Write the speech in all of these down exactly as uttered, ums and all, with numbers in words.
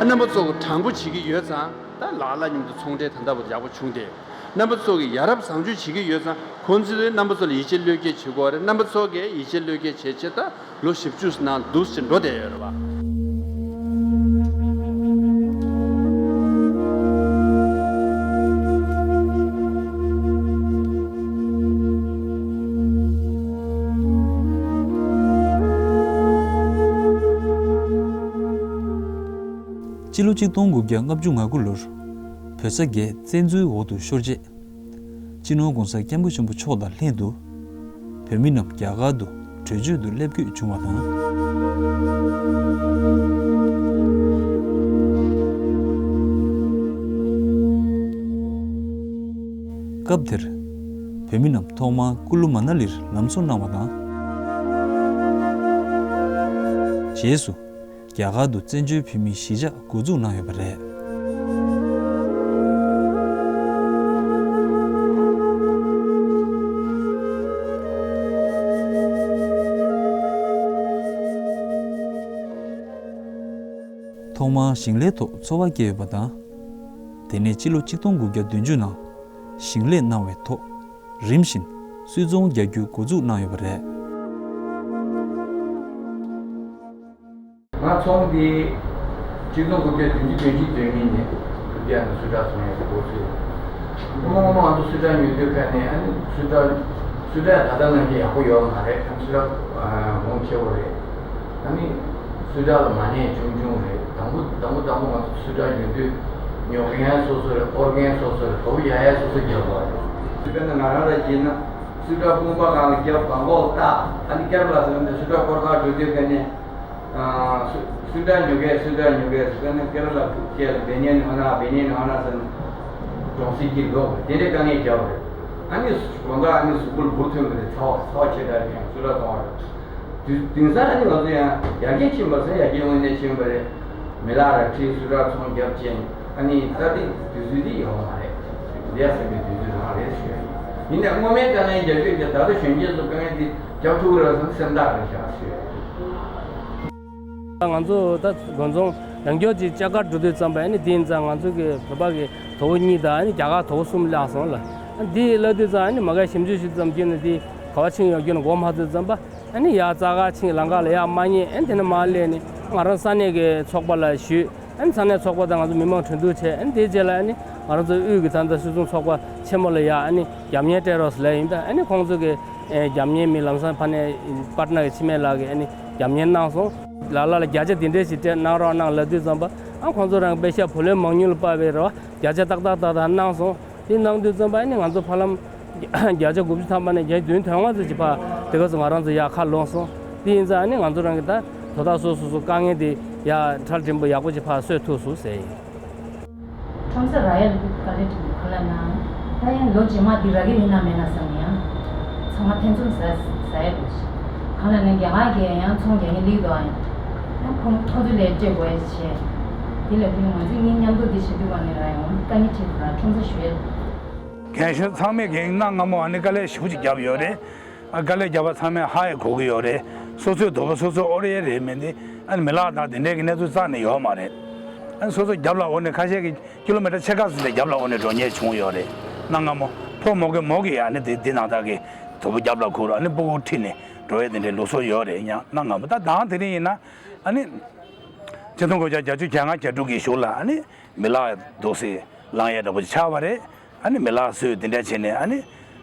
རྣམ་པ་ཚོ་དྲང་པོ་བྱེད་ཀྱི་ཡོད་ཙང་། ད་ལགས་ལགས་མཉམ་དུ་ཚོང་འབྲེལ་ད་ལྟ་བར་ཡག་པོ་བྱུང་སྟེ། རྣམ་པ་ཚོ་གིས་ཡ་རབས་བཟང་སྤྱོད་བྱེད་ཀྱི་ཡོད་ཙང་། ཁོང་ཚོས་རྣམ་པ་ཚོ་ལ་ཡིད་ཆེས་བློས་འགེལ་བྱེད་དགོས་རེད། རྣམ་པ་ཚོ་གིས་ཡིད་ཆེས་བློས་འགེལ་བྱས་བྱས། ད་ལོ་བཞི་བཅུ་ནང་འདུག་སེ་འགྲོ་བསྡད་ཡོད་རེད་པ། སྤྱི་ལོ་གཅིག་སྟོང་དགུ་བརྒྱ་ལྔ་བཅུ་ང་དགུ་ལོར་བོད་ས་རྒྱལ་བཙན་འཛུལ་འོག་ཏུ་ཤོར་རྗེས། སྤྱི་ནོར་༸གོང་ས་༸སྐྱབས་མགོན་ཆེན་པོ་མཆོག་དང་ལྷན་དུ། བོད་མི་རྣམས་རྒྱ་གར་དུ་བྲོས་བྱོལ་དུ་སླེབས་དགོས་བྱུང་བ་དང་། སྐབས་དེར། བོད་མི་རྣམས་ཐོག་མར་ཀུ་ལུ་མ་ན་ལིར་ལམ་འཚོ་གནང་བ་དང་། རྗེས་སུ། རྒྱ་གར་དུ་བཙན་བྱོལ་བོད་མིའི་གཞིས་ཆགས་འགོ་འཛུགས་གནང་ཡོད་པ་རེད། ཐོག་མར་ཞིང་ལས་ཐོག་འཚོ་བ་སྐྱེལ་ཡོད་པ་དང་། དེ་ནས་སྤྱི་ལོ་གཅིག་སྟོང་དགུ་བརྒྱ་བདུན་ཅུ་ནང་ཞིང་ལས་གནང་བའི་ཐོག་རིམ་བཞིན་སུད་ཚོང་རྒྱག་རྒྱུའི་འགོ་འཛུགས་གནང་ཡོད་པ་རེད། ང་ཚོང་འདི་གཅིག་སྟོང་དགུ་བརྒྱ་བདུན་ཅུ་དོན་གཅིག་དོན་གཉིས་ནས་ལྡི་ཡ་ནས་སུད་ཊར་ཚོང་ཡག་འགོ་ཚུགས། སྔོན་མ་སྔོན་མ་ང་ཚོ་སུད་ཊར་ཉོ་དུས་ཁ་ནས། ཨ་ནི་སུད་ཊར་སུད་ཊར་ད་ལྟ་ནང་བཞིན་ཡག་པོ་ཡོད་མ་རེད། ཨ་ནི་སུད་ཊར་གོང་ཆེ་བོ་རེད། ཨ་ནི་སུད་ཊར་ལ་མ་གནས་ཆུང་ཆུང་རེད། དང་པོ་དང་པོ་དང་པོ་ང་ཚོ་སུད་ཊར་ཉོ་དུས་ཉོ་མཁན་སོ་སོ་རེད། སྐོར་མཁན་སོ་སོ་རེད། དོ་པོ་ཡག་ཡག་སོ་སོ་རྒྱབ་པ་རེད། དཔེར་ན་ང་རང་ལ་བྱས་ན་སུད་ཊར་དཔུང་པ་སྒང་ལ་རྒྱབ། སྒང་གོག་ལ་བཏགས། ཨ་ནི་ཀེ་ར་ལ་ཟེར་ནས་སུད་ཊར་སྐོར་ག་འགྲོ་དུས་ཁ་ནས། ཨ། སུ་སུད་ཊར་ཉོ་གས། སུད་ཊར་ཉོ་གས་ཟེར་ནས་ཀེ་ར་ལ་ཕུག་ཅེས་ལ། བེ་ཉེ་ནི་ཧོ་ན། བེ་ཉེ་ནི་ཧོ་ན་ཟེར་ནས་གྲོང་གསེབ་ཀྱི་ལོག་དེ་འདྲའི་དཀའ་ངལ་རྒྱབ་རེད། ཨ་ནི་དགོང་དག་ཨ་ནི་གཟུགས་པོ་འབུར་ཐོན་གི་རེད། ཚ་བ་ཚ་བ་ཆེ་དྲགས་ཀྱང་སུད་ཊར་ཚོང་བ་རེད། དུས་དེང་སང་ཨ་ནི་ང་ཚོ་ཡང་ཡར་རྒྱས་ཕྱིན་པ་ཟེར། ཡར་རྒྱས་དངོས་གནས་ཕྱིན་པ་རེད། མི་ལག་ར་ཁྲིད། སུད་ཊར་ཚོང་རྒྱབ་ཅེས། ཨ་ནི་ད་ལྟའི་དུས་ཚོད་འདི་ཡོད་མ་རེད། ལས་སེམས་པའི་དུས་ཚོད་རང་རེད་ཞུ་ཡ་ཡིན། ཡིན་ནའི་སྔོན་མའི་དཀའ་ངལ་རྒྱབ་རྒྱུ་དེ་ད་ལྟ་གཞོན་སྐྱེས་ཚོ་དཀའ་ངལ་འདི་རྒྱབ་ཐུབ་ཀྱི་རེད་བསམ་སེམས་ཐག་རེད་བཞག་ཞུ་ཡ་ཡིན། ང་ཚོ་ད་དགོན་ཚོང་རང་སྐྱོང་ཅིག་བཅའ་སྒར་འགྲོ་དུས་ཙམ་པ། ཨ་ནི་དེ་ཡིན་ཙང་ང་ཚོ་གི་བོད་པ་གི་དོ་པོ་གཉིས་དང་། ཨ་ནི་རྒྱ་གར་དོ་པོ་གསུམ་བརླག་སོང་ལ། ཨ་འདི་བརླག་དུས་ཙང་། ཨ་ནི་མ་ག་ཞིབ་འཇུག་ཞིག་ཙམ་བྱས་ན་འདི་ག་པར་ཕྱིན་ཡོད་རྒྱུ་ནི་གོ་མ་ཐུབ་ཙམ་པ། ཨ་ནི་ཡར་རྩ་ཁ་ཕྱིན། ལམ་ཁ་ལ་ཡར་མ་ཉན། ཨ་ནི་དེ་ནས་མར་སླེབས་ནས་ང་རང་ས་གནས་ཀྱི་ཚོགས་པ་ལ་ཞུས། ཨ་ནི་ས་གནས་ཚོགས་པ་དང་ང་ཚོ་མི་མང་གྲོས་བསྡུར་བྱས། ཨ་ནི་དེའི་རྗེས་ལ་ཨ་ནི་ང་རང་ཚོ་དབུས་ཀྱི་ད་ལྟ་སུད་ཚོང་ཚོགས་པ་ཆེན་མོ་ལ་ཡར་ཨ་ནི་རྒྱབ་གཉེར་སྤྲད་རོགས་ཟེར་ལབ་ཡིན་པས། ཨ་ནི་ཁོང་ཚོ་གི་ཨེ་རྒྱབ་གཉེར་མི་ལམ་སང་ཕ་ནས་པར་ཊི་ནར་གྱི་འཆི་མེད་ལགས་ཀྱིས་ཨ་ནི་རྒྱབ་གཉེར་གནང་སོང་། ལ་ལ་ལ་བརྒྱ་ཆ་འདི་འདྲས་ཞིག་སྤྲད་གནང་རོགས་གནང་ལབ་དུས་ཙམ་པ། ཨ་ཁོང་ཚོ་རང་པེ་ཤ་བུ་ལོན་མང་ཉུང་ལ་དཔག་པའི་རེད་བ། བརྒྱ་ཆ་ཏག་ཏག་ཏག་ཏག་གནང་སོང་། དེ་གནང་དུས་ཙམ་པ་ཨ་ནི་ང་ཚོ་ཕ་ལམ་བརྒྱ་ཆ་དགུ་བཅུ་ཐམ་པ་ནས་བརྒྱ་ཆ་བདུན་དོན་ལྔ་ཙམ་ཅིག་ཕར་དེ་ག་ཚོད་ང་རང་ཚོ་ཡར་ཁ་ལོངས་སོང་། དེ་ཡིན་ཙང་ཨ་ནི་ང་ཚོ་རང་གི་ད་དོ་བདག་སོ་སོ་སོ་དཀའ་ངལ་དེ་ཡར་ཁྲལ་འགྲན་པོ་ཡག་པོ་ཅིག་ཕར་སེལ་ཐུབ་སོང་ཟེར་ཡིན། ཁྲོམ་ས་རག་ཡ་ལུག་དཀའ་ལས་འཕྲད་འདུག་གང་ལབ་ན། ད་ཡང་ལོ་རྗེས་མ་འདི་རག་གི་ཡིན་ན་མེད་ན་བསམ་ཡང་། ཚང་མ་ཐེ་ཚོམ་ཟ་ཟ་ཡ་འདུག་གང་ལབ་ན་རྒྱ་གར་གྱི་ཡང་ཚོང་རྒྱག་མཁན་སླེབས་འདུག་ཨ། ཡང་ཁོང་ཁོང་ཚོ་ལས་སྤྲད་དགོས་ཡ་བྱས། དེ་ལ་དུས་ང་ཚོས་གཉིས་མཉམ་དུ་འདི་བྱེད་དུས་ག་ནས་རག་ཡོང་། དཀའ་ངལ་འཕྲད་འདུག་ར། ཁྲོམ་ས་ཞུ་ཡ། རྒན་གཞོན་ཚང་མས་རྒན་གནའ་སྔ་མོ་ཨ་ནི་དཀའ་ལས་ཞེ་པོ་ཅིག་བརྒྱབ་ཡོད་རེད། ཨ་དཀའ་ལས་བརྒྱབ་པ་ཚང་མས་ཧ་ཡང་གོ་གི་ཡོད་རེད། སོ་སོའི་དོ་པོ་སོ་སོས་དབོར་ཡས་རེད། མིན་ཏེ་ཨ་ནི་མི་ལག་དང་དེ་འདྲའི་གི་གནས་ཚུལ་རྩ་ནས་ཡོད་མ་རེད། ཨ་ནི་སོ་སོ་རྒྱབ་ལ་འོར་ནས་ཁ་ཤས་ཀྱིས་ཀི་ལོ་མི་ཊར་ཕྱེད་ཀ་ཙམ་དེ་རྒྱབ་ལ་འོར་ནས་འགྲོ་མཁན་བྱུང་ཡོད་རེད། གནའ་སྔ་མོ་ཕོ་མོ་གི་མོ་གིས་ཨ་ནི་དེ་དེ་ནང་ཐག་གི་དོ་པོ་རྒྱབ་ལ་ཁུར། ཨ་ནི་སྤུ་གུ་ཁྲིད་ནས་འགྲོ་ཡས་དེ་འདྲའི་ལུགས་སྲོལ་ཡོད་རེད། ཡང་གནའ་སྔ་མོ། ད་ད་དེ་རིང་ཡིན་ན་ཨ་ནི་ཆིག་སྟོང་དགུ་བརྒྱ་བརྒྱད་ཅུ་གྱ་ལྔ་གྱ་དྲུག་གི་གཞུག་ལ་ཨ་ནི་མི་ལག་འདུག་སེ་ལངས་ཡས་འདྲ་པོ་ཆགས་པ་རེད། ཨ་ནི་མི་ལག་བཟོས་དེ་འདྲ་བྱས་ནས་ཨ་ནི་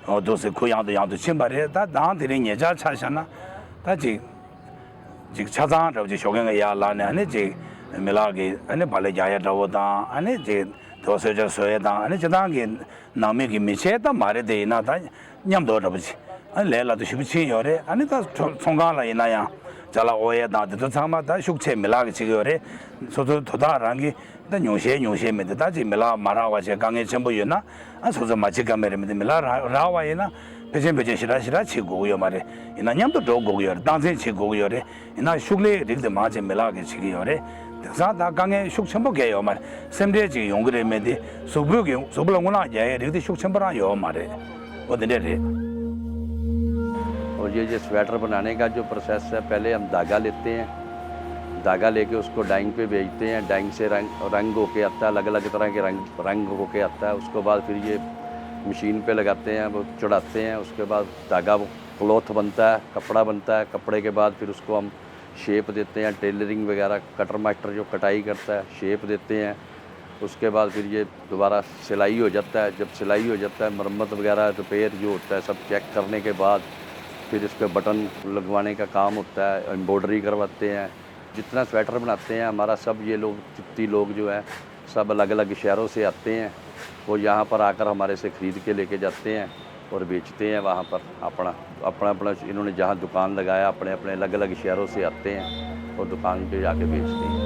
འོ་འདུག་སེ་ཁུར་ཡང་དུ་ཡང་དུ་ཕྱིན་པ་རེད། ད་ད་དེ་རིང་ཉེ་ཆར་ཆ་བཞག་ན་ད་ཅིག་ཅིག་ཆ་ཚང་འདྲ་པོ་ཅིག་ཞོགས་ཀས་ང་ཡར་ལངས་ནས་ཨ་ནི་ཅིག་མི་ལག་གི་ཨ་ནི་བག་ལེབ་རྒྱག་ཡས་འདྲ་པོ་དང་། ཨ་ནི་ཅིག་དེ་བ་གསོལ་ཇ་བཟོ་ཡས་དང་། ཨ་ནི་སྤྱིར་བཏང་གི་ནང་མི་གི་མི་ཆེ་ད་མ་རེད། དེ་ཡིན་ན་ད་མཉམ་དུ་འདྲ་པོ་ཅིག་ཨ་ནི་ལས་སླ་དུ་ཞེ་པོ་ཕྱིན་ཡོད་རེད། ཨ་ནི་ད་ཚོང་ཚོང་ཁང་ལ་ཡིན་ན་ཡང་ཅ་ལག་འོར་ཡས་དང་དེ་ཚོ་ཚང་མ་ད་ཤུགས་ཆེ་མི་ལག་གིས་བྱེད་ཀྱི་ཡོད་རེད། སོ་སོའི་དོ་བདག་རང་གི་ད་ཉུང་ཤས་ཉུང་ཤས་མི་འདུག་ད་ཅིག་མི་ལག་མ་རག་པ་བྱས་དཀའ་ངལ་ཆེན་པོ་ཡོད་ན་ཨ་སོ་སོ་མ་བྱེད་ཀ་མེད་རེད། མི་འདུག་མི་ལག་རག་རག་པ་ཡིན་ན་ཕལ་ཆེར་ཕལ་ཆེར་ཞེ་དྲག་ཞེ་དྲག་བྱེད་དགོས་ཀྱི་ཡོད་མ་རེད། ཡིན་ན་མཉམ་དུ་འགྲོ་དགོས་ཀྱི་ཡོད་རེད། སྟངས་འཛིན་བྱེད་དགོས་ཀྱི་ཡོད་རེད། ཡིན་ན་ཤུགས་ལས་རིགས་དེ་མང་ཆེ་མི་ལག་གིས་བྱེད་ཀྱི་ཡོད་རེད། དེང་སང་ད་དཀའ་ངལ་ཤུགས་ཆེན་པོ་གང་ཡོད་མ་རེད། སེམས་ཁྲལ་ཅིག་ཡོང་གི་རེད། མེད་དེ་གཟུགས་པོ་གི་གཟུགས་པོ་ལ་རྔུལ་ནག་རྒྱག་ཡས་རིགས་དེ་ཤུགས་ཆེན་པོ་རང་ཡོད་མ་རེད། འོ་དེ་འདྲ་རེད། और ये जो स्वेटर बनाने का जो प्रोसेस है, पहले हम धागा लेते हैं, धागा लेके उसको डाइंग पे भेजते हैं। डाइंग से रंग, रंग होके आता है, अलग अलग तरह के रंग, रंग होके आता है। उसके बाद फिर ये मशीन पे लगाते हैं, वो चढ़ाते हैं। उसके बाद धागा, वो क्लॉथ बनता है, कपड़ा बनता है। कपड़े के बाद फिर उसको हम शेप देते हैं, टेलरिंग वगैरह, कटर मास्टर जो कटाई करता है, शेप देते हैं। उसके बाद फिर ये दोबारा सिलाई हो जाता है। जब सिलाई हो जाता है, मरम्मत वगैरह, रिपेयर जो होता है, सब चेक करने के बाद फिर इस पे बटन लगवाने का काम होता है, एम्ब्रॉयडरी करवाते हैं। जितना स्वेटर बनाते हैं हमारा, सब ये लोग, तिब्बती लोग जो हैं, सब अलग-अलग शहरों से आते हैं। वो यहाँ पर आकर हमारे से खरीद के लेके जाते हैं और बेचते हैं वहाँ पर। अपना, अपना, अपना इन्होंने जहाँ दुकान लगाया, अपने, अपने अलग-अलग शहरों से आते हैं और दुकान पे जाके बेचते हैं।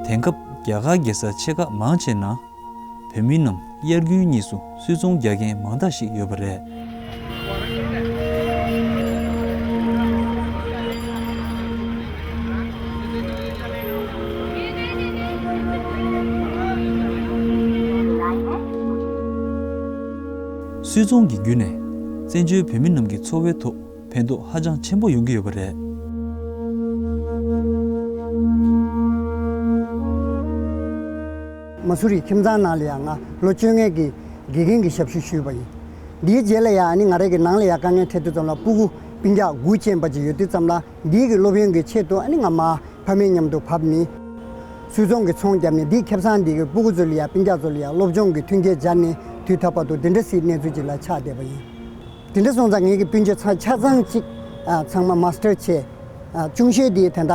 དེང་སྐབས་རྒྱ་གར་རྒྱལ་ས་ཆེ་ཁག་མང་ཆེ་ན། བོད་མི་རྣམས་དབྱར་དགུན་གཉིས་སུ་སུད་ཚོང་རྒྱག་མཁན་མང་དག་ཞིག་ཡོད་པ་རེད། སུད་ཚོང་གི་བརྒྱུད་ནས་བཙན་བྱོལ་བོད་མི་རྣམས་ཀྱི་འཚོ་བའི་ཐོག་ཕན་ཐོགས་ཧ་ཅང་ཆེན་པོ་ཡོང་གི་ཡོད་པ་རེད། མ་སུ་རི་ཁྱིམ་ཚང་ནང་ལ་ཡང་ང་ལོ་བཅོ་ལྔའི་གི་དགེ་རྒན་གྱི་ཞབས་ཞུ་ཞུས་པ་ཡིན། འདིའི་རྗེས་ལ་ཡང་ཨ་ནི་ང་རང་གི་ནང་ལ་ཡང་དཀའ་ངལ་འཕྲད་དུས་ཙམ་ལ་སྤུ་གུ་སྤུན་ཀྱག་དགུ་ཅན་པ་ཅིག་ཡོད་དུས་ཙམ་ལ་འདིའི་གི་སློབ་ཡོན་གྱི་ཆེད་དུ་ཨ་ནི་ང་མ་ཕ་མའི་མཉམ་དུ་བབས་ནས། སུད་ཚོང་གི་ཚོང་བརྒྱབ་ནས་འདིའི་ཁེ་བཟང་འདི་གི་སྤུ་གུ་ཚོ་ལ་ཡང་སྤུན་ཀྱག་ཚོ་ལ་ཡང་སློབ་སྦྱོང་གི་མཐུན་རྐྱེན་སྦྱར་ནས་དུས་ད་བར་དུ་འདི་འདྲ་སྲིད་གནས་ཚུལ་ཅིག་ལ་ཆགས་བསྡད་པ་ཡིན། དེ་འདྲ་སོང་ཙང་ངེད་ཀྱི་སྤུན་མཆེད་ཚང་ཆ་ཚང་གཅིག་ཨ་ཚང་མ་མ་སི་ཊར་བྱས། ཨ་ཅུང་ཤོས་དེ་ད་ལྟ་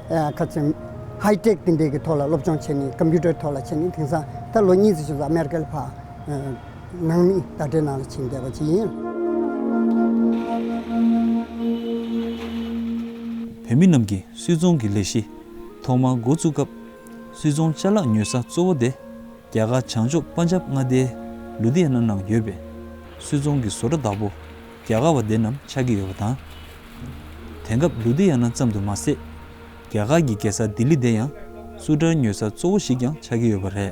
ཨ་ཁ་ཆེམས་ཧའི་ཊེག་དེ་འདྲའི་གི་ཐོག་ལ་སློབ་སྦྱོང་བྱས་ནས་ཀམ་པུ་ཊར་ཐོག་ལ་བྱས་ནས་དེང་སང་ད་ལོ་གཉིས་ཙམ་ཞིག་ཨ་མེ་རི་ཀ་ལ་ཕར་ཨ་ནང་མི་ད་ལྟའི་ནང་ལ་ཕྱིན་བསྡད་པ་ཅིག་ཡིན། བོད་མི་རྣམས་ཀྱིས་སུད་ཚོང་གི་ལས་གཞི་ཐོག་མར་འགོ་བཙུགས་སྐབས། སུད་ཚོང་ཅ་ལག་ཉོ་ས་གཙོ་བོ་དེ། རྒྱ་གར་བྱང་ཕྱོགས་པན་ཇབ་མངའ་སྡེའི་ལུ་དྷི་ཡ་ན་ནང་ཡོད་པའི་སུད་ཚོང་གི་བཟོ་གྲྭ་བདག་པོ་རྒྱ་གར་བ་དེ་རྣམས་ཆགས་ཀྱི་ཡོད་པ་དང་། དེང་སྐབས་ལུ་དྷི་ཡ་ན་ཙམ་དུ་མ་ཟད། རྒྱ་གར་གྱི་རྒྱལ་ས་ལྡི་ལི་དེ་ཡང་སུད་ཊར་ཉོ་ས་གཙོ་བོ་ཞིག་ཀྱང་ཆགས་ཀྱི་ཡོད་པ་རེད།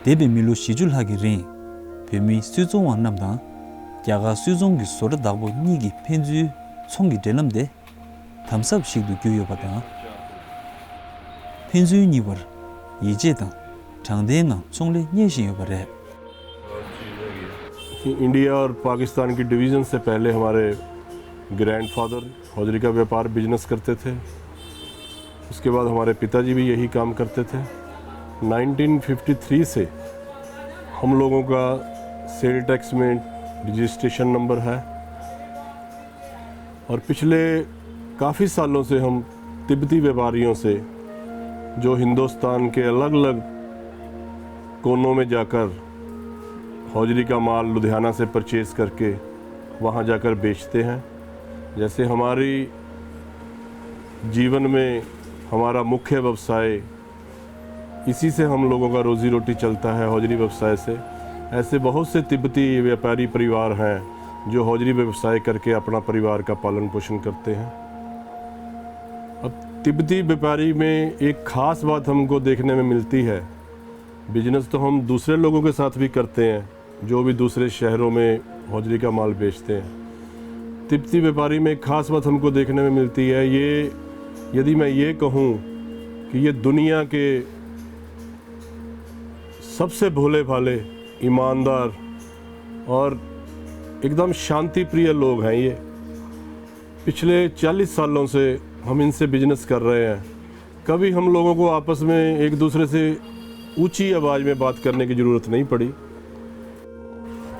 འདས་པའི་མི་ལོ་བཞི་བཅུ་ལྷག་གི་རིང་། བོད་མིའི་སུད་ཚོང་བ་རྣམས་དང་། རྒྱ་གར་སུད་ཚོང་གི་བཟོ་གྲྭ་བདག་པོ་གཉིས་ཀྱི་ཕན་ཚུན་ཚོང་གི་འབྲེལ་ལམ་དེ། དམ་ཟབ་ཞིག་ཏུ་གྱུར་ཡོད་པ་དང་། ཕན་ཚུན་གཉིས་བར་ཡིད་ཆེས་དང་དྲང་བདེན་ངང་ཚོང་ལས་གཉེར་བཞིན་ཡོད་པ་རེད། इंडिया और पाकिस्तान की डिवीजन से पहले हमारे ग्रैंडफादर हौजरी का व्यापार, बिजनेस करते थे। उसके बाद हमारे पिताजी भी यही काम करते थे। नाइनटीन फिफ्टी थ्री से हम लोगों का सेल टैक्स में रजिस्ट्रेशन नंबर है। और पिछले काफ़ी सालों से हम तिब्बती व्यापारियों से, जो हिंदुस्तान के अलग-अलग कोनों में जाकर हौजरी का माल लुधियाना से परचेज करके वहाँ जाकर बेचते हैं, जैसे हमारी जीवन में हमारा मुख्य व्यवसाय इसी से हम लोगों का रोजी रोटी चलता है, हौजरी व्यवसाय से। ऐसे बहुत से तिब्बती व्यापारी परिवार हैं जो हौजरी व्यवसाय करके अपना परिवार का पालन पोषण करते हैं। अब तिब्बती व्यापारी में एक खास बात हमको देखने में मिलती है। बिजनेस तो हम दूसरे लोगों के साथ भी करते हैं, जो भी दूसरे शहरों में हौजरी का माल बेचते हैं, तिब्बती व्यापारी में एक खास बात हमको देखने में मिलती है। ये, यदि मैं ये कहूँ कि ये दुनिया के सबसे भोले भाले, ईमानदार और एकदम शांति प्रिय लोग हैं ये। पिछले चालीस सालों से हम इनसे बिजनेस कर रहे हैं। कभी हम लोगों को आपस में एक दूसरे से ऊंची आवाज़ में बात करने की ज़रूरत नहीं पड़ी।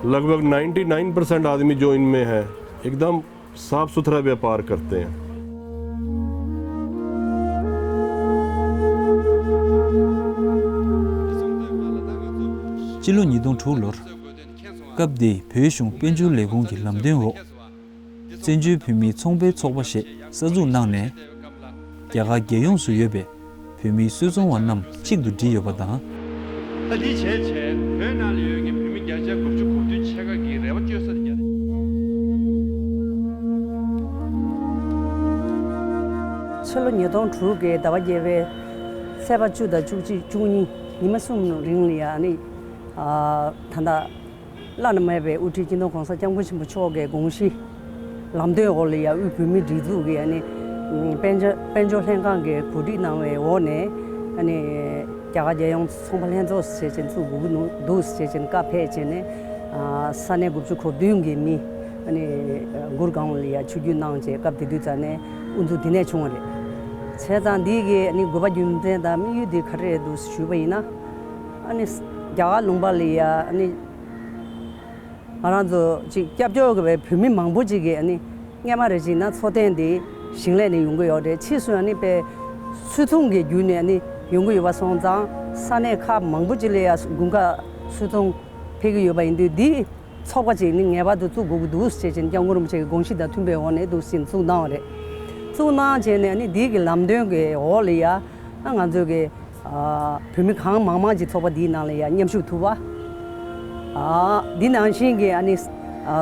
लगभग नाइंटी नाइन परसेंट आदमी जो इनमें है, एकदम साफ सुथरा व्यापार करते हैं। སྤྱི་ལོ་ཉིས་སྟོང་དྲུག་ལོར། སྐབས་དེའི་བོད་གཞུང་དཔལ་འབྱོར་ལས་ཁུངས་ཀྱི་ལམ་སྟོན་འོག་བཙན་བྱོལ་བོད་མིའི་ཚོང་པའི་ཚོགས་པ་ཞེས་གསར་འཛུགས་གནང་ནས། རྒྱ་གར་རྒྱལ་ཡོངས་སུ་ཡོད་པའི་བོད་མིའི་སུད་ཚོང་བ་རྣམས་གཅིག་ཏུ་བསྒྲིལ་ཡོད་པ་དང་། ད་འདི་བྱས་བྱས་བོད་ནང་ལ་ཡོད་མཁན་བོད་མི་བརྒྱ་ཆ་དགུ་བཅུ་གོ་བདུན་ཕྱེད་ཀ་གི་རེ་བ་བཅོལ་ས་དེ་རྒྱ་རེད། ཕྱི་ལོ་ཉིས་སྟོང་དྲུག་གི་ཟླ་བ་བརྒྱད་པའི་ཚེས་པ་བཅུ་དང་བཅུ་གཅིག་བཅུ་གཉིས་ཉི་མ་གསུམ་རིང་ལ་ཡང་ནི་ད་ལྟ་བླ་ན་མེད་པའི་དབུ་ཁྲིད་སྤྱི་ནོར་གོང་ས་སྐྱབས་མགོན་ཆེན་པོ་མཆོག་གི་དགོངས་གཞི་ལམ་སྟོན་འོག་ལ་ཡང་དབུས་བོད་མིའི་སྒྲིག་འཛུགས་ཀྱི་ཨ་ནི་དཔལ་འབྱོར་དཔལ་འབྱོར་ལྷན་ཁང་གིས་གོ་སྒྲིག་གནང་བའི་འོག་ནས་ཨ་ནི་རྒྱ་གར་རྒྱལ་ཡོངས་ཚོང་པ་ལྷན་ཚོགས་ཟེར་བྱས་བཙུགས་དགོས་ཀྱི་འདུག་ཟེར་བྱས་བཀའ་ཕེབས་བྱས་ནས་ས་གནས་དགུ་བཅུ་གོ་བདུན་གྱི་མི་ཨ་ནི་གུར་གང་ལ་ཡང་ཆིབས་བསྒྱུར་གནང་བྱས་སྐབས་དེ་དུས་ཙམ་ནས་དབུ་འཛུགས་དེ་ནས་བྱུང་བ་རེད། བྱས་ཙང་འདི་གི་ཨ་ནི་དགོས་པ་རྒྱུ་མཚན་དང་དམིགས་ཡུལ་དེ་ག་རེ་རེད་འདུག་ཞུས་པ་ཡིན་ན། ཨ་ནི་རྒྱ་གར་ལུང་པ་ལ་ཡ་ཨ་ནི་ང་རང་ཚོ་ཅིག་སྐྱབས་བཅོལ་གྱི་བའི་བོད་མི་མང་པོ་ཅིག་གིས་ཨ་ནི་སྔས་མ་རེ་ཅིག་ན་འཚོ་རྟེན་དེ་ཞིང་ལས་ནས་ཡོང་གི་ཡོད་རེད། ཕྱིས་སུ་ཨ་ནི་དཔེ་སུད་ཚོང་གི་བརྒྱུད་ནས་ཨ་ནི་ཡོང་གི་ཡོད་པ་སོང་ཙང་ས་གནས་ཁག་མང་པོ་ཅིག་ལ་ཡ་དགུན་ཁ་སུད་ཚོང་ཕེབས་ཀྱི་ཡོད་པ་ཡིན་དུས་འདི་ཚོགས་པ་ཅིག་ནི་ངེས་པར་དུ་བཙུགས་དགོས་ཀྱི་འདུག་ཟེར་བྱས་ནས་སྐྱབས་མགོན་རིན་པོ་ཆེ་གི་དགོངས་གཞི་དང་མཐུན་པའི་འོག་ནས་འདུག་ཟིན་བཙུགས་གནང་བ་རེད། བཙུགས་གནང་བྱས་ནས་ནི་འདི་གི་ལམ་སྟོན་གྱི་འོག་ལ་ཡ་ང་ཚོ་གི་བོད་མི་གང་མང་མང་ཅིག་ཚོགས་པ་འདིའི་ནང་ལ་ཡ་མཉམ་ཞུགས་ཐུབ་པ། འདི་ནང་བཞིན་གྱི་ཨ་ནི་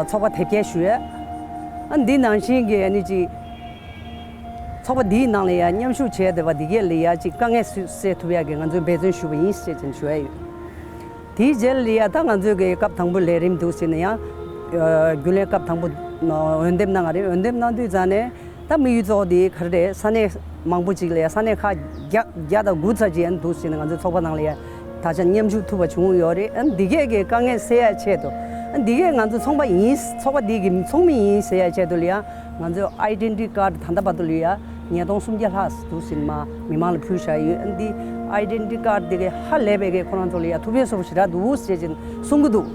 ཚོགས་པ་དེབ་སྐྱེལ་ཞུ་ཡས། འདི་ནང་བཞིན་གྱི་ཨ་ནི་ཅིག་ཚོགས་པ་འདིའི་ནང་ལ་ཡ་མཉམ་ཞུགས་བྱས་བསྡད་པ་འདི་གས་ལ་ཡ་ཅིག་དཀའ་ངལ་སེལ་ཐུབ་ཡ་གི་ང་ཚོས་འབད་བརྩོན་ཞུ་བ་ཡིན་ཞེས་ཅན་ཞུ་ཡ་ཡོད། དེའི་རྗེས་ལ་ཡ་ད་ང་ཚོས་ཀྱི་སྐབས་དང་པོ་ལས་རིམ་འདུག་ཟེར་ན་ཡང་རྒྱུན་ལས་སྐབས་དང་པོ་འོས་འདེམས་གནང་བ་རེད། འོས་འདེམས་གནང་དུས་ཙང་ནས་ད་དམིགས་ཡུལ་གཙོ་བོ་དེ་ག་རེ་རེད། ས་གནས་མང་པོ་ཅིག་ལ་ཡ་ས་གནས་ཁག་བརྒྱ་བརྒྱ་དང་དགུ་ཙམ་ཅིག་ཡང་འདུག་ཟེར་ན་ང་ཚོའི་ཚོགས་པ་ནང་ལ་ཡ་ད་ཆ་མཉམ་ཞུགས་ཐུབ་པ་བྱུང་ཡོད་རེད། ཨ་འདི་གས་ཀྱི་དཀའ་ངལ་སེལ་ཡ་ཆེད་དུ་ཨ་འདི་གས་ང་ཚོ་ཚོང་པ་ཡིན། ཚོགས་པ་འདི་གི་ཚོགས་མི་ཡིན་ཟེར་ཡ་ཆེད་དུ་ལ་ཡ་ང་ཚོའི་ཨའི་ཌེན་ཊི་ཊི་ཀར་ཌི་ད་ལྟ་བར་དུ་ལ་ཡ་ཉིས་སྟོང་སུམ་བརྒྱ་ལྷག་འདུག་ཟེར་ནས་མ་མི་མང་ལ་ཕུལ་བཞག་ཡོད། ཨ་འདི་ཨའི་ཌེན་ཊི་ཊི་ཀར་ཌི་དེ་གས་ཧ་ལས་པའི་གས་ཁོ་རང་ཚོ་ལ་ཡ་ཐུགས་ཕན་གསོས་པོ་ཞེ་དྲག་འདུག་ཟེར་བྱས་གསུང་གི་འདུག་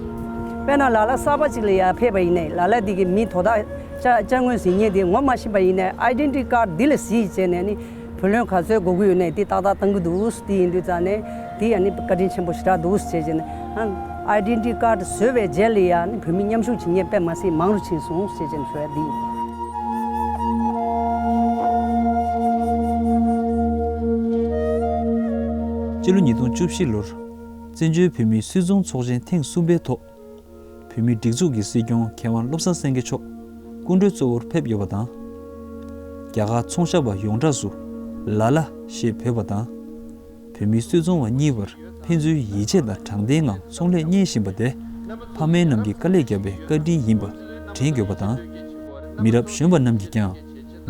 དཔེར་ན་ལ་ལ་གསར་པ་ཅིག་ལ་ཡ་ཕེབས་པ་ཡིན་ནའི་ལ་ལ་འདི་གི་མི་དོ་བདག་ཅ་ཅ་དངོས་ཟིན་མཁན་དེ་ངོ་མ་ཤེས་པ་ཡིན་ནའི་ཨའི་ཌེན་ཊི་ཊི་ཀར་ཌི་འདི་ལ་གཟིགས་བྱས་ནས་ནི་བུ་ལོན་ག་ཚོད་དགོས་ཀྱི་ཡོད་ནའི་དེ་ཏག་ཏག་བཏང་གི་འདུག་དེ་ཡིན་དུས་ཙང་ནས་དེ་ཡང་ནི་བཀའ་དྲིན་ཆེན་པོ་ཞེ་དྲག་འདུག་ཟེར་བྱས་ནས་ཨ་ཨའི་ཌེན་ཊི་ཊི་ཀར་ཌི་བཟོས་པའི་རྗེས་ལ་ཡང་ནི་བོད་མི་མཉམ་ཞུགས་བྱེད་མཁན་དཔེ་མ་སྲིད་མང་རུ་ཕྱིན་སོང་ཟེར་བྱས་ནས་ཞུ་ཡ་འདི་ཡིན། སྤྱི་ལོ་ཉིས་སྟོང་བཅུ་བཞི་ལོར་བཙན་བྱོལ་བོད་མིའི་སུད་ཚོང་ཚོགས་ཆེན་ཐེངས་གསུམ་པའི་ཐོག་བོད་མིའི་སྒྲིག་འཛུགས་ཀྱི་སྲིད་སྐྱོང་མཁས་དབང་བློ་བཟང་སེང་གེ་མཆོག་སྐུ་མགྲོན་གཙོ་བོར་ཕེབས་ཡོད་པ་དང་། རྒྱ་གར་ཚོང་ཤག་པ་ཡོངས་གྲགས་སུ་ལ་ལ་ཞེས་འབོད་པ་དང་། བོད་མིའི་སུད་ཚོང་བ་གཉིས་བར་ཕན་ཚུན་ཡིད་ཆེས་དང་དྲང་བདེན་ངང་ཚོང་ལས་གཉེར་བཞིན་པ་དེ་ཕ་མེས་རྣམས་ཀྱིས་དཀའ་ལས་བརྒྱབ་པའི་བཀའ་དྲིན་ཡིན་པ་དྲན་དགོས་པ་དང་། མི་རབས་གཞོན་པ་རྣམས་ཀྱིས་ཀྱང་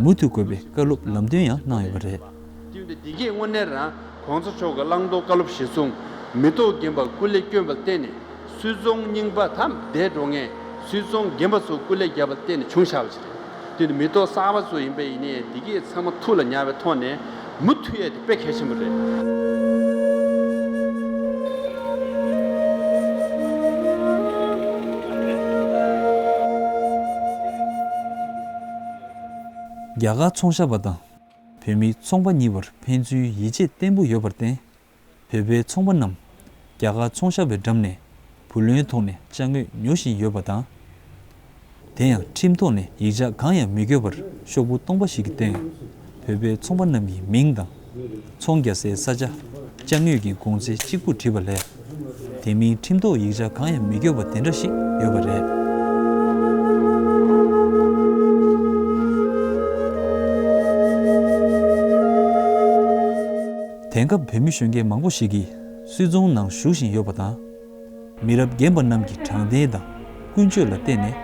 མུ་མཐུད་དགོས་པའི་བཀའ་སློབ་ལམ་སྟོན་ཡང་གནང་ཡོད་པ་རེད། དེ་འདི་གས་དངོས་གནས་རང་གོང་ས་མཆོག་གི་བླང་དོར་བཀའ་སློབ་གཞིར་བཟུང་མི་ཐོག་རྒན་པར་སྐུ་ལས་བསྐྱོན་པར་བརྟེན་ནས་སུད་ཚོང་རྙིང་པ་དམ་བསྡད་འགྲོ་མཁན་སུད་ཚོང་རྒན་པ་ཚོ་སྐུ་ལས་བརྒྱབ་པར་བརྟེན་ནས་བྱུང་བཞག་པ་ཞིག་རེད། དེ་ནི་མི་ཐོག་གསར་པ་ཚོ་ཡིན་པ་ཡིན་ནའི་འདི་གས་ཚང་མ་ཐུགས་ལ་ཉར་བའི་ཐོག་ནས་མུ་མཐུད་ཡས་དེ་དཔེ་གལ་ཆེན་པོ་རེད། རྒྱ་གར་ཚོང་ཤག་པ་དང་བོད་མིའི་ཚོང་པ་གཉིས་བར་ཕན་ཚུན་ཡིད་ཆེས་བརྟན་པོ་ཡོད་པར་བརྟེན། བོད་པའི་ཚོང་པ་རྣམས་རྒྱ་གར་ཚོང་ཤག་པའི་འགྲམ་ནས་བུ་ལོན་ཐོག་ནས་ཅ་དངོས་ཉོ་བཞིན་ཡོད་པ་དང་། དེ་ཡང་ཁྲིམས་ཐོག་ནས་ཡིག་ཆ་གང་ཡང་མི་དགོས་པར་ཤོག་བུ་སྟོང་པ་ཞིག་གི་སྟེང་བོད་པའི་ཚོང་པ་རྣམས་ཀྱི་མིང་དང་། ཚོང་རྒྱག་སའི་ས་ཆ། ཅ་དངོས་ཀྱི་གོང་ཚད་གཅིག་པུ་བྲིས་པ་ལས། དེ་མིན་ཁྲིམས་ཐོག་ཡིག་ཆ་གང་ཡང་མི་དགོས་པ་དེ་འདྲ་ཞིག་ཡོད་པ་རེད། དེང་སྐབས་བོད་མི་གཞོན་སྐྱེས་མང་པོ་ཞིག་གིས་སུད་ཚོང་ནང་ཞུགས་བཞིན་ཡོད་པ་དང་། མི་རབས་རྒན་པ་རྣམས་ཀྱི་དྲང་བདེན་དང་ཀུན་སྤྱོད་ལ་བརྟེན་ནས།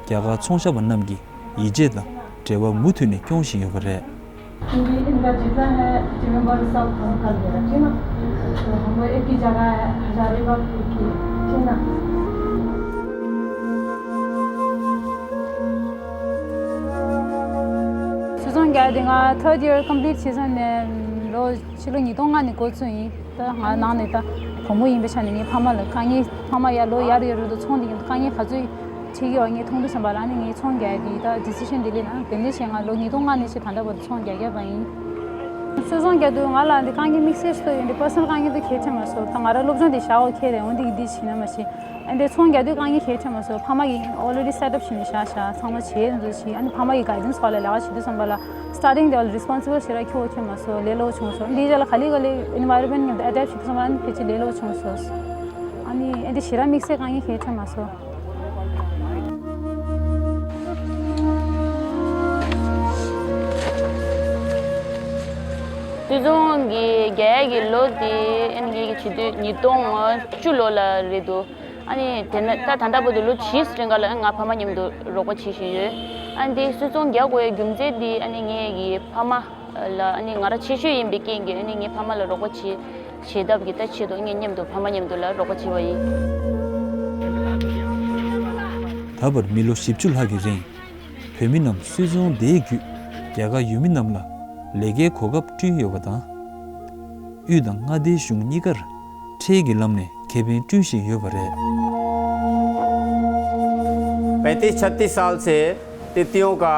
རྒྱ་གར་ཚོང་ཤག་པ་རྣམས་ཀྱིས་ ཡིད་ཆེས་དང་འབྲེལ་བ་མུ་མཐུད་ནས་སྐྱོང་བཞིན་ཡོད་པ་རེད། क्योंकि इनका जितना है, जीवन भर सब हम कर देगा, ठीक ना? तो हमको एक ही जगह है, हजारीबाग एक ही, ठीक ना? སུད་ཚོང་རྒྱག་དེ་ང་third year complete བྱས་ཚར་ནས་ལོ་ཕྱི་ལོ་ཉིས་སྟོང་ལྔ་ནས་འགོ་བཙུགས་ཡིན། ད་ང་ནང་ནས་ད་བུ་མོ་ཡིན་པའི་ཆ་ནས་ངའི་ཕ་མ་ལ་དཀའ་ངལ་ཕ་མ་ཡར་ལོ་ཡར་ཡོད་རེད་དུ་ཚོང་དེ་ཡིན་དཀའ་ངལ་ག་ཚོད་ཆེ་གི་ཡོད་ངས་མཐོང་དུས་ཙམ་པ་ལ་ཨ་ནི་ངས་ཚོང་རྒྱག་གི་ད་decision་དེ་ལས་ན་དེ་འདྲ་བྱས་ང་ལོ་ཉིས་སྟོང་ལྔ་ནས་ཕྱིར་ད་ལྟ་བར་དུ་ཚོང་རྒྱག་རྒྱག་པ་ཡིན། སུད་ཚོང་རྒྱག་དུས་ང་ལ་འདི་དཀའ་ངལ་དམིགས་བསལ་ཞིག་ཡོད་འདི་personal དཀའ་ངལ་དུ་གལ་ཆེ་མ་སོང་ད་ང་ར་སློབ་སྦྱོང་དེ་བྱ་འོ་ཁྱེད་རེད་འོན་ཏེ་འདི་བྱེད་ན་མ་བྱེད། ཨ་འདི་ཚོང་རྒྱག་དུས་དཀའ་ངལ་གལ་ཆེ་མ་སོང་ཕ་མ་གིས་already set up་བྱས་ནས་བཞག་བཞག་ཚང་མ་བྱས་འདུག་བྱས་ཨ་ནི་ཕ་མ་གིས་guidance་སྐོར་ལ་ལས་ཀ་བྱེད་དུས་ཙམ་པ་ལ་starting་དེ་བ་ལ་responsible་ཞེ་དྲག་ཁྱོད་ཁྱོད་མ་སོང་ལས་སླ་བོ་བྱུང་སོང་འདིའི་རྗེས་ལ་ག་ལེ་ག་ལེ་environment་མཉམ་དུ་adapt་བྱེད་དུས་ཙམ་པ་ཨ་ནི་ཕལ་ཆེར་ལས་སླ་བོ་བྱུང་སོང་། ཨ་ནི་ཨ་འདི་ཞེ་དྲག་དམིགས་བསལ་དཀའ་ངལ་གལ་ཆེ་མ་སོང་། སུད་ཚོང་གི་རྒྱག་ཡག་གི་ལོ་དེ་ཨ་ནི་ངེད་ཀྱི་བྱེད་དུས་ཉིས་སྟོང་བཅུ་ལོ་ལ་རེད་འདུག་ཨ་ནི་དེ་ནས་ད་ད་ལྟ་བར་དུ་ལོ་བཞི་རིང་ག་ལ་ང་ཕ་མ་མཉམ་དུ་རོགས་པ་བྱེད་བཞིན་ཡོད། ཨ་ནི་དེ་སུད་ཚོང་རྒྱག་དགོས་ཡའི་རྒྱུ་མཚན་དེ་ཨ་ནི་ངེད་ཀྱི་ཕ་མ་ལ་ཨ་ནི་ང་རང་ཆེ་ཤོས་ཡིན་པའི་རྐྱེན་གྱིས་ཨ་ནི་ངའི་ཕ་མ་ལ་རོགས་པ་བྱེད་བྱེད་ཐབས་ཀྱི་ད་ཆེད་དུ་ངེད་མཉམ་དུ་ཕ་མ་མཉམ་དུ་ལ་རོགས་པ་བྱེད་པ་ཡིན། ད་བར་མི་ལོ་བཞི་བཅུ་ལྷག་གི་རིང་བོད་མི་རྣམས་སུད་ཚོང་དེའི་བརྒྱུད་རྒྱ་གར་ཡུལ་མི་རྣམས་ལ་ལས་ཀའི་གོ་སྐབས་བསྐྲུན་ཡོད་པ་དང་། དབུས་དང་མངའ་སྡེའི་གཞུང་གཉིས་ཀར་ཁྲལ་གྱི་ལམ་ནས་ཁེ་ཕན་བསྐྲུན་བཞིན་ཡོད་པ་རེད། पैंतीस छत्तीस साल से तितलियों का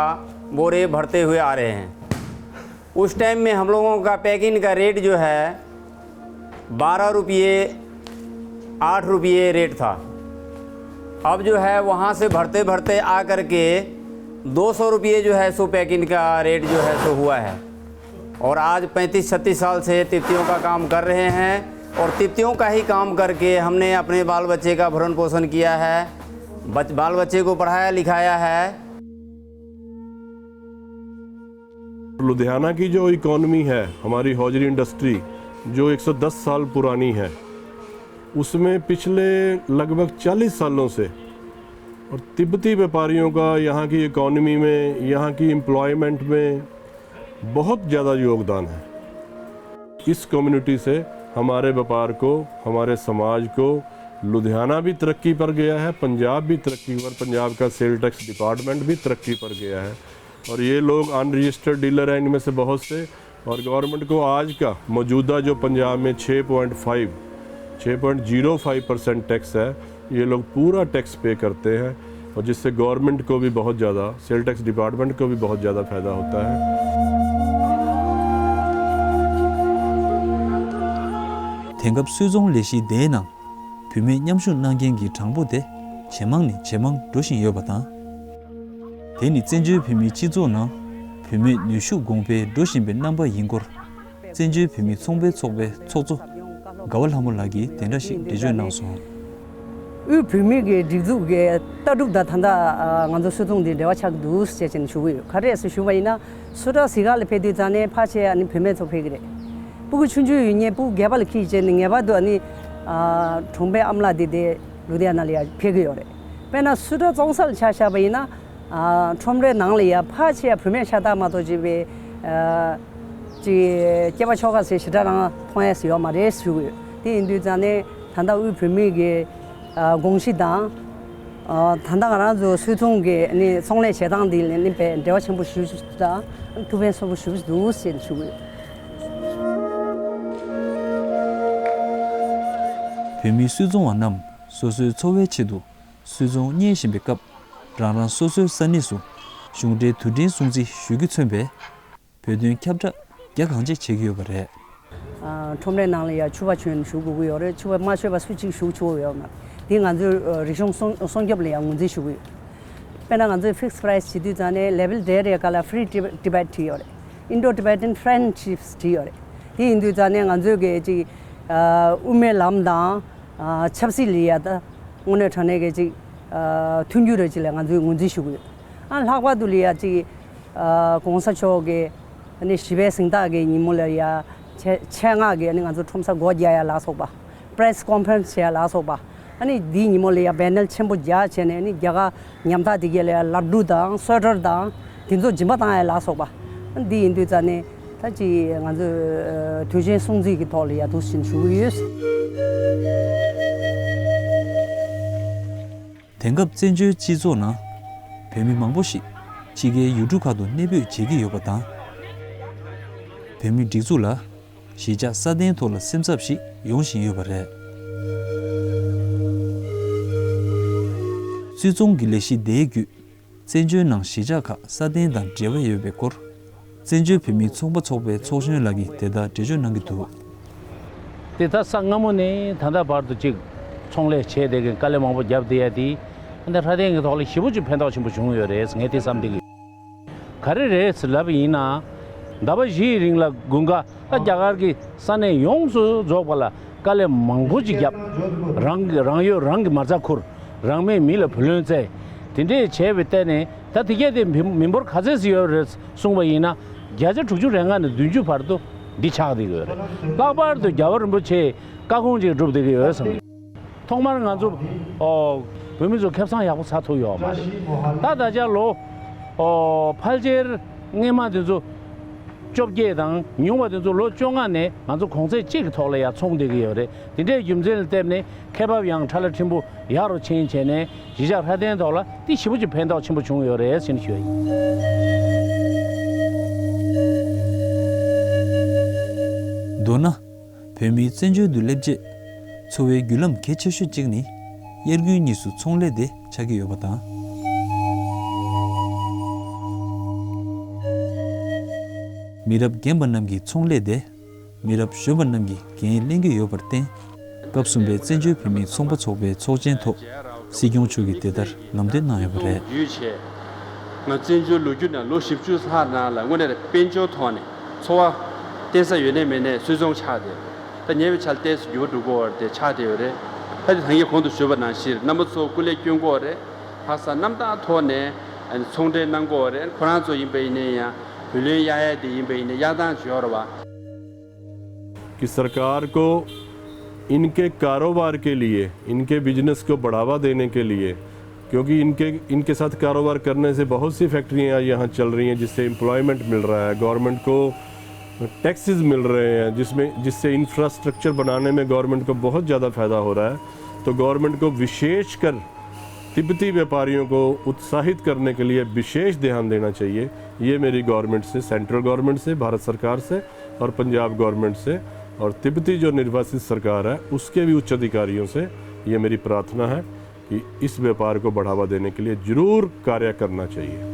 बोरे भरते हुए आ रहे हैं। उस टाइम में हम लोगों का पैकिंग का रेट जो है बारह रुपये, आठ रुपये रेट था। अब जो है वहाँ से भरते भरते आ करके दो सौ रुपये जो है सो पैकिंग का रेट जो है सो हुआ है। और आज पैंतीस छत्तीस साल से तिप्तियों का काम कर रहे हैं और तिप्तियों का ही काम करके हमने अपने बाल बच्चे का भरण पोषण किया है, बच, बाल बच्चे को पढ़ाया लिखाया है। लुधियाना की जो इकोनॉमी है, हमारी हौजरी इंडस्ट्री जो एक सौ दस साल पुरानी है, उसमें पिछले लगभग चालीस सालों से और तिब्बती व्यापारियों का यहाँ की इकोनॉमी में, यहाँ की एम्प्लॉयमेंट में बहुत ज़्यादा योगदान है। इस कम्युनिटी से हमारे व्यापार को, हमारे समाज को, लुधियाना भी तरक्की पर गया है, पंजाब भी तरक्की पर, पंजाब का सेल टैक्स डिपार्टमेंट भी तरक्की पर गया है। और ये लोग अनरजिस्टर्ड डीलर हैं इनमें से बहुत से। और गवर्नमेंट को आज का मौजूदा जो पंजाब में छः पॉइंट फ़ाइव, छः point zero five percent tax है, ये लोग पूरा टैक्स पे करते हैं और जिससे गवर्नमेंट को भी बहुत ज़्यादा, सेल टैक्स डिपार्टमेंट को भी बहुत ज़्यादा फ़ायदा होता है। དེང་སྐབས་སུད་ཚོང་ལས་གཞི་དེའི་ནང་བུད་མེད་མཉམ་ཞུགས་གནང་མཁན་གྱི་གྲངས་འབོར་དེ་ཇེ་མང་ནས་ཇེ་མང་འགྲོ་བཞིན་ཡོད་པ་དང་། དེ་ནི་བཙན་བྱོལ་བོད་མིའི་སྤྱི་ཚོགས་ནང་བུད་མེད་ནུས་ཤུགས་གོང་འཕེལ་འགྲོ་བཞིན་པའི་རྣམ་པ་ཡིན་སྐོར། བཙན་བྱོལ་བོད་མིའི་ཚོང་པའི་ཚོགས་པའི་ཚོགས་གཙོ་དགའ་བ་ལྷ་མོ་ལགས་ཀྱིས་དེ་འདྲ་ཞིག་འགྲེལ་བརྗོད་གནང་སོང་། དབུས་བོད་མིའི་གི་སྒྲིག་འཛུགས་ཀྱི་ལྟ་གྲུབ་དང་ད་ལྟ་ང་ཚོ་སུད་ཚོང་འདི་འབྲེལ་བ་ཆགས་ཀྱི་འདུག་ཟེར་བྱས་ནས་ཞུ་གི་ཡོད། ག་རེ་ཟེར་ཞུ་བ་ཡིན་ན་སུ་ཊར་གཟིགས་ག་ལ་ཕེབས་དུས་ཙང་ནས་ཕལ་ཆེར་ཨ་ནི་བུད་མེད་ཚོ་ཕེབས་ཀྱི་རེད། སྤུ་གུ་ཆུང་ཆུང་ཡོད་མཁན་སྤུ་གུ་སྒལ་པ་ལ་འཁྱེར་བྱས་ནས་ངེས་པར་དུ་ཨ་ནི་གྲོང་པའི་ཨ་མ་ལགས་འདི་དེ་ལུ་དྷི་ཡ་ན་ལ་ཡ་ཕེབས་ཀྱི་ཡོད་རེད། དཔེར་ན་སུ་ཊར་བཙོང་ས་ལ་ཆ་བཞག་པ་ཡིན་ན། ཁྲོམ་རའི་ནང་ལ་ཡ་ཕལ་ཆེར་བུད་མེད་ཤ་སྟག་མ་གཏོགས་ཅིག་པའི་ཅིག་སྐྱེས་པ་ཆོ་ག་ཟེར་ཞེ་དྲག་རང་མཐོང་ཡས་ཡོད་མ་རེད་ཞུ་གི་ཡོད། དེ་ཡིན་དུས་ཙང་ནས་ད་ལྟ་དབུས་བོད་མིའི་གི་དགོངས་གཞི་དང་། ད་ལྟ་ང་རང་ཚོ་སུད་ཚོང་གི་ནི་ཚོང་ལས་བྱེད་སྟངས་འདི་ལ་ནི་དཔེ་འབྲེལ་བ་ཆེན་པོ་ཞུ་དང་ཐུགས་ཕན་གསོས་པོ་ཞུ་འདུག་ཟེར་ཞུ་གི་ཡོད། བོད་མིའི་སུད་ཚོང་བ་རྣམས་སོ་སོའི་འཚོ་བའི་ཆེད་དུ། སུད་ཚོང་གཉེར་བཞིན་པའི་སྐབས་རང་རང་སོ་སོའི་ས་གནས་སུ་གཞུང་འབྲེལ་དུས་དྲན་སྲུང་བརྩི་ཞུ་རྒྱུ་མཚོན་པའི་བོད་དོན་ཁྱབ་བསྒྲགས་རྒྱ་གང་ཆེ་བྱེད་ཀྱི་ཡོད་པ་རེད། ཁྲོམ་རའི་ནང་ལ་ཡང་ཕྱུ་པ་མཆོད་ནས་ཞུ་དགོས་ཀྱི་ཡོད་རེད། ཕྱུ་པ་མ་མཆོད་པ་སུ་གཅིག་ཞུ་ཆོག་ཡོད་མ་རེད། འདི་ང་ཚོའི་རིག་གཞུང་སྲུང་སྲུང་སྐྱོབ་ལ་ཡང་ངོས་འཛིན་ཞུ་གི་ཡོད། དཔེར་ན་ང་ཚོའི་ཕིགས་པ་རའི་སི་བྱེད་དུས་ཙང་ནས་ལེ་བལ་རེ་རེ་ག་ལ་Free Tibet བྲིས་ཡོད་རེད། Indo Tibetan Friendships བྲིས་ཡོད་རེད། དེ་ཡིན་དུས་ཙང་ནས་ང་ཚོའི་གི་ཅིག་དབུ་མའི་ལམ་དང་ཆབ་སྲིད་ལ་ཡ་ད་དངོས་གནས་དྲང་གནས་གི་ཅིག་མཐུན་འགྱུར་རེ་ཅིག་ལ་ང་ཚོས་ངོས་འཛིན་ཞུ་གི་ཡོད། ཨ་ལྷག་པར་དུ་ལ་ཡ་ཅིག་གོང་ས་མཆོག་གི་ཨ་ནི་བཞི་པའི་གཟེངས་རྟགས་ཀྱི་ཉིན་མོ་ལ་ཡ་ཆེད་ཆེད་མངགས་ཀྱི་ཨ་ནི་ང་ཚོ་ཁྲོམ་ས་སྒོ་རྒྱག་ཡ་ལ་སོགས་པ། Press Conference བྱེད་ཡ་ལ་སོགས་པ། ཨ་ནི་འདིའི་ཉིན་མོ་ལ་ཡ་བེ་ནལ་ཆེན་པོ་རྒྱག་བྱས་ནས། ཨ་ནི་རྒྱ་གར་ཉམ་ཐག་དེ་གས་ལ་ཡ་ལ་ཌུ་དང་སོ་ཊར་དང་དེ་ཚོ་སྦྱིན་པ་བཏང་ཡ་ལ་སོགས་པ། ཨ་ནི་འདི་ཡིན་དུས་ཙ་ནས་ད་ཅིག་ང་ཚོས་དུས་ཆེན་སྲུང་བརྩི་གི་ཐོག་ལ་ཡ་འདུག་བཞིན་ཞུ་གི་ཡོད། དེང་སྐབས་བཙན་བྱོལ་སྤྱི་ཚོགས་ནང་བོད་མི་མང་པོ་ཞིག་ཕྱི་རྒྱལ་ཡུལ་གྲུ་ཁག་ཏུ་གནས་སྤོས་བྱེད་ཀྱི་ཡོད་པ་དང་། བོད་མིའི་སྒྲིག་འཛུགས་ལ་གཞིས་ཆགས་སྲ་བརྟན་ཐོག་ལ་སེམས་འཚབ་ཞིག་ཡོང་བཞིན་ཡོད་པ་རེད། སུད་ཚོང་གི་ལས་གཞི་དེའི་བརྒྱུད། བཙན་བྱོལ་ནང་གཞིས་ཆགས་ཁག་སྲ་བརྟན་དང་འབྲེལ་བ་ཡོད་པའི་སྐོར། བཙན་བྱོལ་བོད་མིའི་ཚོང་པ་ཚོགས་པའི་ཚོགས་གཞོན་ལགས་ཀྱིས་དེ་ལྟར་འགྲེལ་བརྗོད་གནང་གི་འདུག། དེ་ད་ས་སྔ་མོ་ནས་ད་ལྟ་བར་དུ་ཅིག་ཚོང་ལས་བྱས་བསྡད་མཁན། དཀའ་ལས་མང་པོ་བརྒྱབ་བསྡད་ཡ་དེ། ཨ་ནི་སྲ་བརྟན་གྱི་ཐོག་ལ་ཞེ་པོ་ཅིག་ཕན་ཐོགས་ཆེན་པོ་བྱུང་ཡོད་རེད། ངས་དེ་བསམ་བསྡད་ཀྱི། ག་རེ་རེད་ཟེར་ལབ་པ་ཡིན་ན། ཟླ་བ་བཞིའི་རིང་ལ་དགུན་ཁ་ད་རྒྱ་གར་གྱི་ས་གནས་ཡོངས་སུ་རྫོགས་པ་ལ་དཀའ་ལས་མང་པོ་ཅིག་བརྒྱབ། རང་གི་རང་ཡོད་རང་གི་མ་རྩ་ཁུར། རང་མེད་མི་ལ་བུ་ལོན་བཙལ། དེ་འདྲས་བྱས་པའི་སྟེང་ནས། ད་དེ་གས་དེ་མི་མི་འབོར་ག་ཚད་ཅིག་ཡོད་རེད་གསུངས་པ་ཡིན་ན། བརྒྱ་ཆ་དྲུག་ཅུ་རེ་ལྔ་ནས་བདུན་ཅུ་བར་དུ་འདི་ཆགས་བསྡད་ཀྱི་ཡོད་རེད། ལྷག་པར་དུ་རྒྱལ་བ་རིན་པོ་ཆེས་བཀའ་དགོངས་ཅིག་སྒྲུབ་བསྡད་ཀྱི་ཡོད་བསམ་གྱི། ཐོག་མར་ང་ཚོ་ཨོ་བོད་མི་ཚོ་ཁེ་བཟང་ཡག་པོ་ཟ་ཐུབ་ཡོད་མ་རེད། ད་ད་ཆ་ལོ་ཨོ་ཕལ་ཆེར་སྔས་མ་དེ་ཚོ་བཅོ་བརྒྱད་དང་། ཉུང་བ་དེ་ཚོ་ལོ་བཅོ་ལྔ་ནས་ང་ཚོ་གོང་ཚད་གཅིག་གི་ཐོག་ལ་ཡར་ཚོང་བསྡད་ཀྱི་ཡོད་རེད། དེ་འདྲའི་རྒྱུ་མཚན་ལ་བརྟེན་ནས་ཁེ་བབ་ཡང་ཕྲ་ལ་ཕྲན་བུ་ཡག་རུ་ཕྱིན་བྱས་ནས། གཞིས་ཆགས་སྲ་བརྟན་ཐོག་ལ་དེ་ཞེ་པོ་ཅིག་ཕན་ཐོགས་ཆེན་པོ་བྱུང་ཡོད་རེད་ཟེར་ནས་ཞུ་ཡ་ཡིན། མདོར་ན། བོད་མིའི་བཙན་བྱོལ་དུ་སླེབས་རྗེས། འཚོ་བའི་བརྒྱུད་ལམ་གལ་ཆེ་ཤོས་གཅིག་ནི། དབྱར་དགུན་གཉིས་སུ་ཚོང་ལས་དེ་ཆགས་ཀྱི་ཡོད་པ་དང་། མི་རབས་རྒན་པ་རྣམས་ཀྱིས་ཚོང་ལས་དེ། མི་རབས་གཞོན་པ་རྣམས་ཀྱིས་འགན་ལེན་གྱི་ཡོད་པར་བརྟེན། སྐབས་གསུམ་པའི་བཙན་བྱོལ་བོད་མིའི་ཚོང་པ་ཚོགས་པའི་ཚོགས་ཆེན་ཐོག་སྲིད་སྐྱོང་མཆོག་གིས་དེ་ལྟར་ལམ་སྟོན་གནང་ཡོད་པ་རེད། བརྒྱུད་བྱས། ང་བཙན་བྱོལ་ལོ་རྒྱུས་ནང་ལོ་བཞི་བཅུ་ལྷག་ནང་ལ་དངོས་གནས་དཔལ་འབྱོར་ཐོག་ནས་འཚོ་བ་བརྟེན་ས་ཡོད་ནའི་མེད་ནའི་སུད་ཚོང་ཆགས་ཏེ། ད་ཉེ་བའི་ཆར་ཏོག་ཙམ་འགྱུར་བ་འགྲོ་གི་ཡོད་རེད། དེ་ཆགས་བསྡད་ཡོད་རེད། ད་དེ་ད་གིན་གོང་དུ་ཞུས་པ་ནང་བཞིན་རྣམ་པ་ཚོ་སྐུ་ལས་བསྐྱོན་གྱི་ཡོད་རེད། ལྷག་བསམ་རྣམ་དག་ཐོག་ནས་ཚོང་འབྲེལ་གནང་གི་ཡོད་རེད། ཁོ་རང་ཚོ་ཡིན་པ་ཡིན་ནའི་ཡང་བུ་ལོན་གཡར་ཡ་དེ་ཡིན་པ་ཡིན་ནའི་གཡར་སྟངས་ཅིག་ཡོད་རེད་བ། कि सरकार को इनके कारोबार के लिए, इनके बिजनेस को बढ़ावा देने के लिए, क्योंकि इनके, इनके साथ कारोबार करने से बहुत सी फैक्ट्रियां यहाँ चल रही हैं, जिससे एम्प्लॉयमेंट मिल रहा है, गवर्नमेंट को टैक्सेस मिल रहे हैं, जिसमें, जिससे इंफ्रास्ट्रक्चर बनाने में गवर्नमेंट को बहुत ज़्यादा फ़ायदा हो रहा है। तो गवर्नमेंट को विशेषकर तिब्बती व्यापारियों को उत्साहित करने के लिए विशेष ध्यान देना चाहिए। ये मेरी गवर्नमेंट से, सेंट्रल गवर्नमेंट से, भारत सरकार से और पंजाब गवर्नमेंट से और तिब्बती जो निर्वासित सरकार है, उसके भी उच्च अधिकारियों से ये मेरी प्रार्थना है कि इस व्यापार को बढ़ावा देने के लिए जरूर कार्य करना चाहिए।